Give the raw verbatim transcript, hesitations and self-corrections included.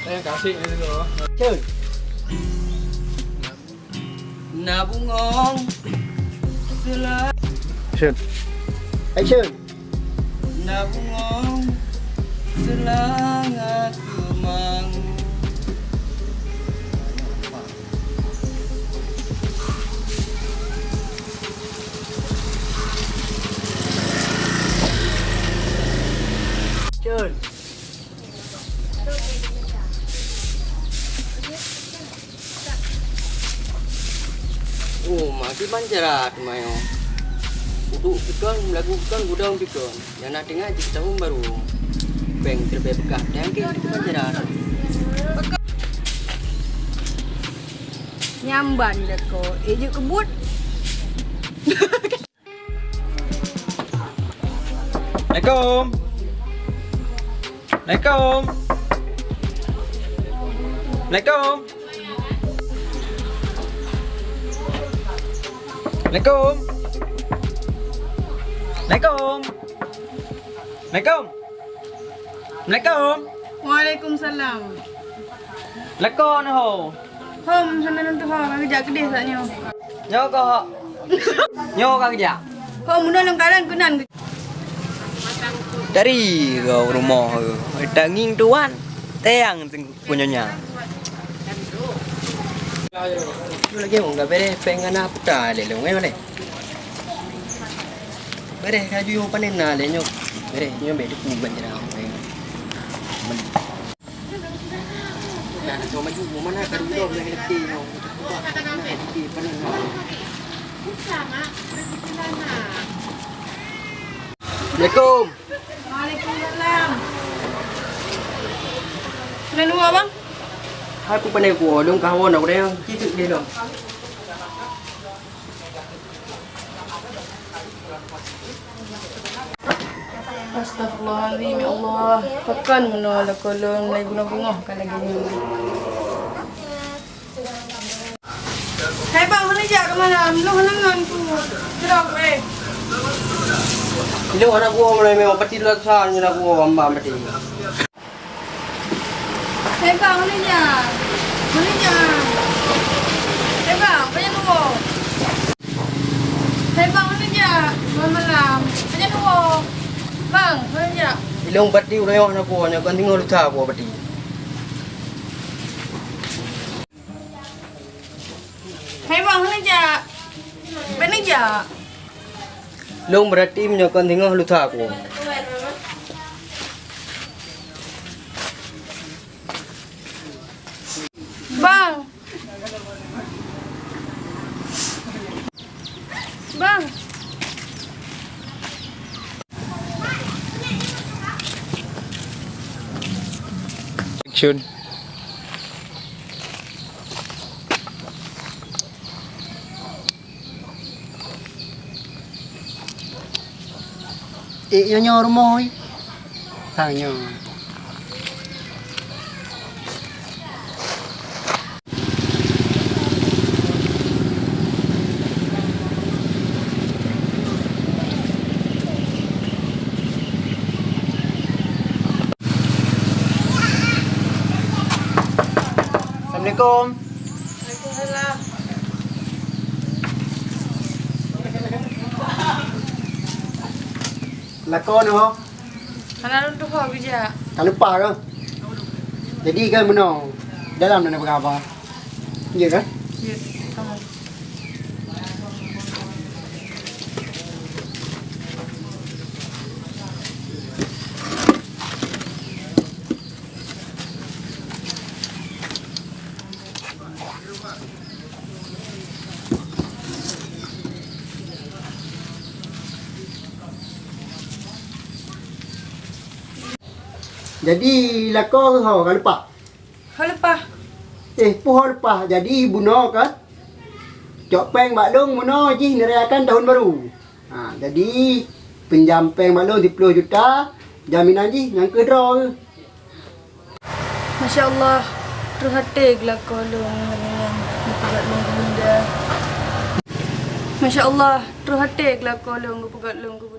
Eh, kasih ni tu. Cun. Na bungong sela- Action. Action. Na bungong seulanga keumang. Action. Oh, makai panjara teuma nyoe. Uduk pikon, lagu pikon, gudong pikon. Nyang na teungoh jih tahun baru. Pèng teubèe beukah, dan keu itu panjara. Nyamban dako, eh, jeuet keu buet. Assalamualaikum. Assalamualaikum. Assalamualaikum. Assalamualaikum. Assalamualaikum. Assalamualaikum. Assalamualaikum. Waalaikumsalam. Lakoe neuh ho? Hom, hana lôn tuho, ka geujak keudeh saat nyoe. Nyoe ka ho? Nyoe ka geujak? Hom, bunoe lôn kalon keunan. Dari gau rumoh, tangieng tuan, tayang teungku nyonya. Tu lagèe wong ka bereh pèng hana puta lé lôn, eh, malèe. Bereh laju nyang panen na lé nyoe. Bereh nyoe bèk teupeu ban jira. Nah, nah, coba maju, mau mana ka dulu, yang letih nyoe. Letih panen nyoe. Assalamualaikum. Waalaikumsalam. Sudah nunggu, Abang? Hai, aku pandai kuah, dong kahwon aku dah yang cicik dia dong. Astagfirullahalazim, ya Allah. Pakon meunoe lakoe lôn lagèe bunoe beungoh ka lagèe nyoe. Hai bang, hana jak keu malam, lôn hana ngon ku. Jroh, eh. Ilôn hana kuwoe mulai memang pati dua sa nyoe hana kuwoe amba mati. Hei bang, hana jak. Hana jak. Hei bang, pajan woe? Hei bang, hana jak. Malam-malam. Pajan woe? Bang, hana jak. Ilôn pati uroe nyoe hana kuwoe, nyoe kon teungoh lusa kuwoe pati. Hei bang, hana jak. Bèk neujak. Lôn beurati meunyoe kon teungoh lusa kuwoe. Bang. Bang. Action. Eh, nyoe, nyoe rumoh, eh. Sang nyoe. Assalamualaikum. Waalaikumsalam. Lakoe nyoe. Hana lôn tuho geujak. Ka lupa kah? Jadi kan meunoe, dalam na peugah haba. Iya kan? Iya, sama. Jadi lakoe ho ka leupah? Ho leupah. Eh, peue ho leupah? Jadi bunoe ka cok péng bak lôn, bunoe jih neurayakan tahun baru. Ha, jadi pinjam péng bak lôn siplôh juta, jaminan jih nyang keu droe. Masya Allah, troh até geulakoe lôn nyan geupeugah lôn keu Bunda. Masya Allah, troh até geulakoe lôn geupeugah lôn keu